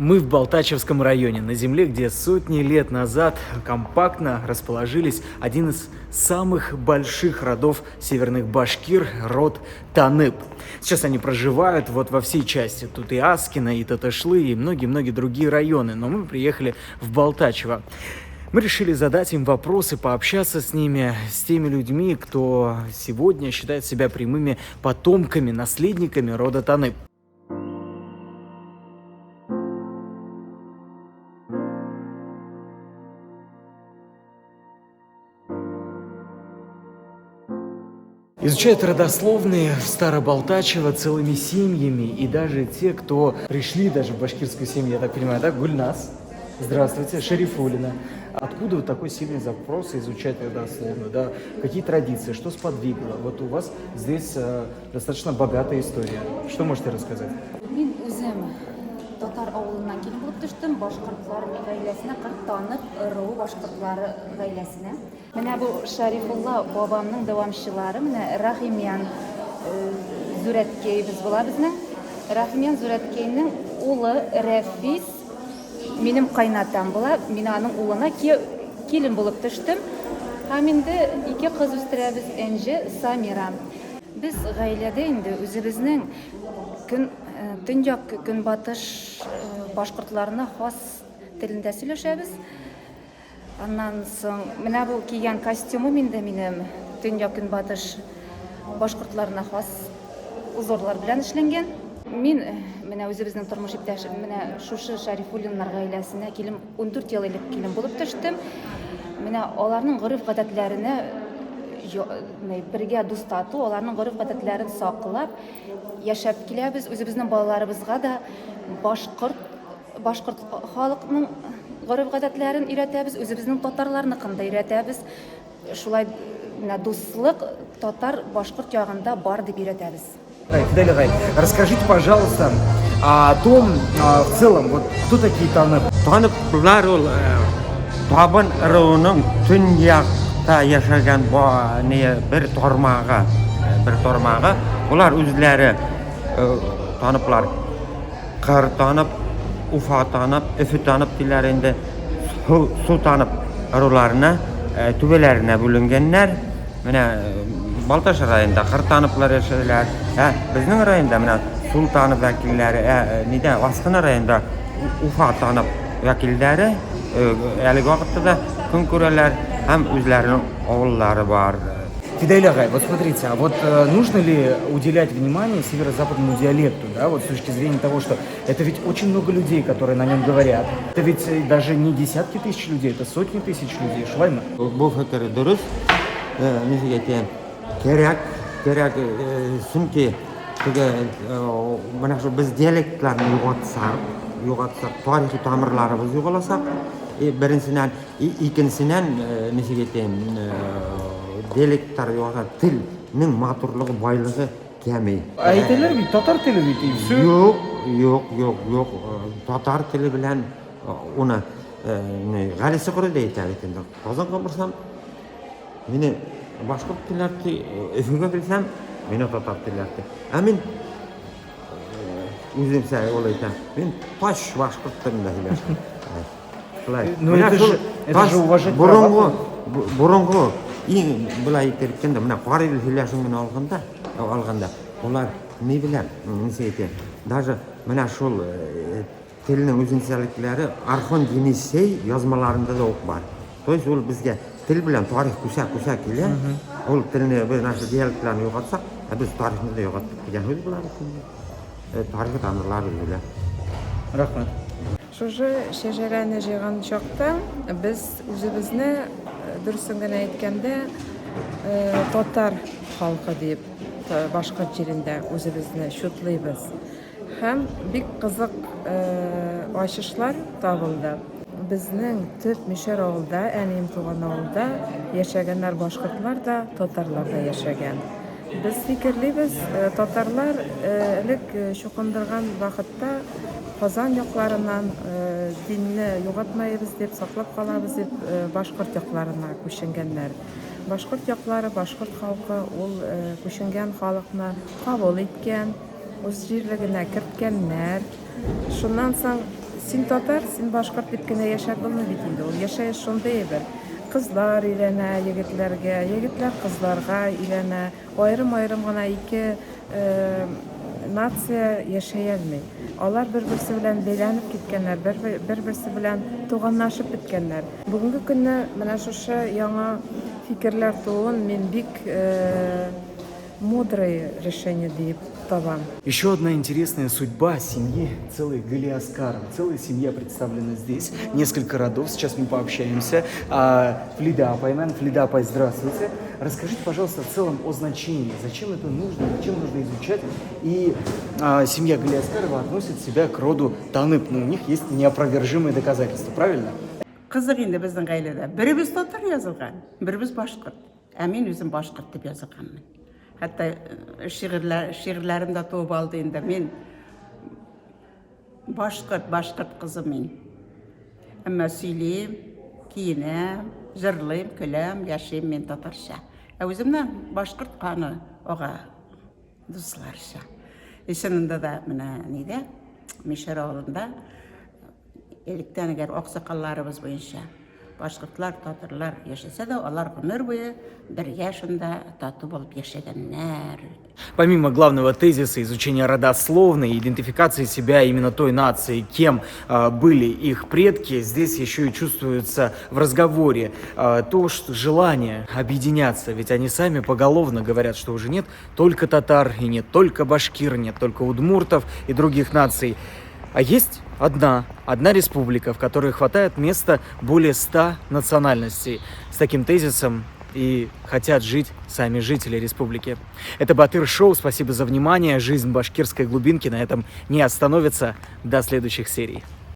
Мы в Балтачевском районе, на земле, где сотни лет назад компактно расположились один из самых больших родов северных башкир, род Танып. Сейчас они проживают вот во всей части. Тут и Аскино, и Татышлы, и многие-многие другие районы. Но мы приехали в Балтачево. Мы решили задать им вопросы, пообщаться с ними, с теми людьми, кто сегодня считает себя прямыми потомками, наследниками рода Танып. Изучают родословные в Старобалтачево целыми семьями, и даже те, кто пришли даже в башкирскую семью, я так понимаю, да, Гульнас, здравствуйте, Шарифуллина. Откуда вот такой сильный запрос изучать родословную, да? Какие традиции, что сподвигло? Вот у вас здесь достаточно богатая история. Что можете рассказать? Мин үзем татар авылыннан килен булып төштем, башкортлар гаиләсенә, Кыртанып ыруы башкортлары гаиләсенә. Менә бу Шарифулла бабамның дәвамчылары, менә Рахимян Зүрәткәйебез була безнең. Рахимян Зүрәткәйнең улы Рәфис минем кайнатам була. Мин аның улына килен булып төштем. Һәм инде ике кыз үстерәбез, Энҗе, Самира. Без гаиләдә инде үзебезнең көн төньяк көнбатыш башкортларына хас телендә сөйләшәбез. Аннан соң менә бу кигән костюмым инде минем төньяк көнбатыш башкортларына хас узорлар белән эшләнгән. Мин менә үзебезнең тормыш иптәшем, менә шушы Шарифуллиннар гаиләсенә килен 14 ел элек килен булып төштем. Менә аларның гореф-гадәтләренә бергә дус тату, аларның гореф-гадәтләрен саклап яшәп киләбез. Үзебезнең балаларыбызга да башкорт халыкның гореф-гадәтләрен өйрәтәбез, үзебезнең татарларныкын да өйрәтәбез. Шулай менә дуслык татар башкорт ягында бар дип өйрәтәбез. Фидель агай, расскажите, пожалуйста, о том, в целом, вот кто такие Танып? Таныплар ул Табын ыруының төньякта яшәгән бер тармагы, бер тармагы. Улар үзләре таныплар. Кыр танып, Уфа танып, Өфе танып диләр инде. Су танып ыруларына, түбәләренә бүленгәннәр. Менә Балтач районында кыр таныплар яшәйләр. Ә безнең районда менә Сул танып вәкилләре, ә нидә Аскына районында Уфа танып вәкилләре әлеге вакытта да көн күрәләр һәм үзләренең авыллары бар. Фидаиль агай, вот смотрите, а вот нужно ли уделять внимание северо-западному диалекту, да, вот с точки зрения того, что это ведь очень много людей, которые на нем говорят, это ведь даже не десятки тысяч людей, это сотни тысяч людей, шулаймы? Бу фикер дөрес, ничек әйтәм, кирәк, кирәк, чөнки теге менә шул без диалектларны югалтсак, югалтсак, тарихи тамырларыбыз югаласак, беренчедән, икенчедән, ничек әйтәм, диалектлар югалса, телнең матурлыгы, байлыгы кәми. Ә әйтәләр бит, татар теле бит, и всё. Юк, юк, юк, юк, татар теле белән уны Гали Сокрый да әйтә бит инде. Казанга барсам, мине башкорт диләр ди, Өфөгә килсәм, мине татар диләр ди. Ә мин үземчә ул әйтәм, мин тач башкорт телендә сөйләшәм. Шулай. Ну, это же уважать борынгы, борынгы иң былай итеп әйткәндә, менә Карил сөйләшен генә алганда, алганда, улар ни белән, ничек әйтәм, даже менә шул телнең үзенчәлекләре Орхон Енисей язмаларында да ук бар. То есть ул безгә тел белән тарих күчә-күчә килә. Ул телне без наша диалектларны югалтсак, ә без тарихны да югалттык дигән сүз була бит инде. Тарихи тамырлар өзелә. Рәхмәт. Шушы шәҗәрәне җыйган чакта без үзебезне, дөресен генә әйткәндә, татар халкы дип, башкорт җирендә үзебезне чутлыйбыз. Һәм бик кызык ачышлар табылды. Безнең төп Мишәр авылда, әнием туган авылда яшәгәннәр башкортлар да, татарлар да яшәгән. Без фикерлибез, татарлар элек чукындырган вакытта Казан якларыннан динне югалтмаебыз дип, саклап калабыз дип, башкорт якларына күченгәннәр. Башкорт яклары, башкорт халкы ул күченгән халыкны кабул иткән, үз җирлегенә керткәннәр. Шуннан соң Син татар, син башкорт дип кенә яшәп булмый бит инде ул. Яшәеш шундый әйбер. Кызлар өйләнә егетләргә, егетләр кызларга өйләнә. Аерым-аерым гына ике нация яшәй алмый. Алар бер-берсе белән бәйләнеп киткәннәр, бер-берсе белән туганлашып беткәннәр. Бүгенге көнне менә шушы яңа фикерләр тууын мин бик мудрое решение диеп табам. Еще одна интересная судьба семьи целой Галиаскаров. Целая семья представлена здесь. Несколько родов. Сейчас мы пообщаемся. Флида апай менән. Флида апай, здравствуйте. Расскажите, пожалуйста, в целом о значении. Зачем это нужно, зачем нужно изучать? И семья Галиаскарова относит себя к роду Танып. Но у них есть неопровержимые доказательства, правильно? Ҡыҙыҡ инде беҙҙең ғаиләлә. Беребеҙ татар яҙылған, беребеҙ башҡорт. Ә мин үҙем башҡорт тип яҙылғанмын. Хатта шиғырҙарым да тыуып алды инде. Мин башҡорт, башҡорт ҡыҙы мин. Әммә һөйләйем, кейенәм, йырлайым, көләм, йәшәйем мин татарса. Ә үҙемдән башҡорт ҡаны аға дуҫларса. И чынында да менә ниҙә, Мишәр ауылында электән әгәр аҡсаҡалларыбыҙ буйынса башҡортлар, татарлар йәшәһә лә, улар ғүмер буйы бергә шунда татыу булып йәшәгәндәр. Помимо главного тезиса изучения родословной, идентификации себя именно той нации, кем были их предки, здесь еще и чувствуется в разговоре то, что желание объединяться, ведь они сами поголовно говорят, что уже нет только татар, и нет только башкир, нет только удмуртов и других наций. А есть одна республика, в которой хватает места более 100 национальностей. С таким тезисом и хотят жить сами жители республики. Это Батыр Шоу. Спасибо за внимание. Жизнь башкирской глубинки на этом не остановится. До следующих серий.